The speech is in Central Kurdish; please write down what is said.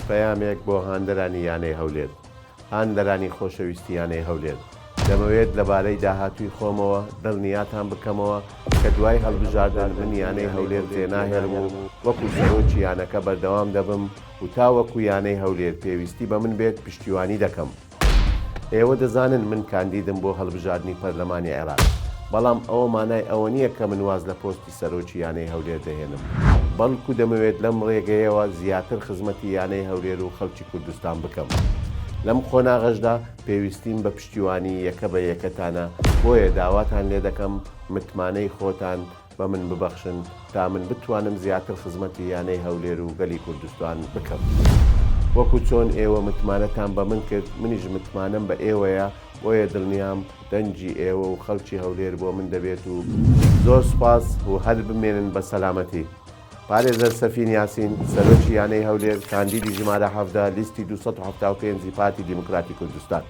پەیامێک بۆ هاندەرانی یانەی هەولێر هاندەرانی خۆشەویستی یانەی هەولێر، دەمەوێت لەبارەی داهاتووی خۆمەوە دڵنیاتان بکەمەوە کە دوای هەڵبژاردن من یانەی هەولێر جێناهێڵم و وەکو سەرۆکی یانەکە بەردەوام دەبم و تاوەکو یانەی هەولێر پێویستی بە من بێت پشتیوانی دەکەم. ئێوە دەزانن من کاندیدم بۆ هەڵبژاردنی پەرلەمانی عێراق، بەڵام ئەوە مانای ئەوە نییە کە من واز لە پۆستی سەرۆکی یانەی هەولێر دەهێنم، بەڵکو دەمەوێت لەم ڕێگەیەوە زیاتر خزمەتی یانەی هەولێر و خەڵکی کوردستان بکەم. لەم قۆناغەشدا پێویستیم بە پشتیوانی یەکە بە یەکەتانە، بۆیە داواتان لێدەکەم متمانەی خۆتان بە من ببەخشن تا من بتوانم زیاتر خزمەتی یانەی هەولێر و گەلی کوردستان بکەم. وەکو چۆن ئێوە متمانەتان بە من کرد، منیش متمانەم بە ئێوەیە، بۆیە دڵنیام دەنگی ئێوە و خەڵکی هەولێر بۆ من دەبێت و زۆر سوپاس و هەر بمێنن بە سەلامەتی. پارێزەر سەفین یاسین، سەرۆکی یانەی هەولێر، کاندیدی ژمارە 17، لیستی 275 ی پارتی دیموکراتی کوردستان.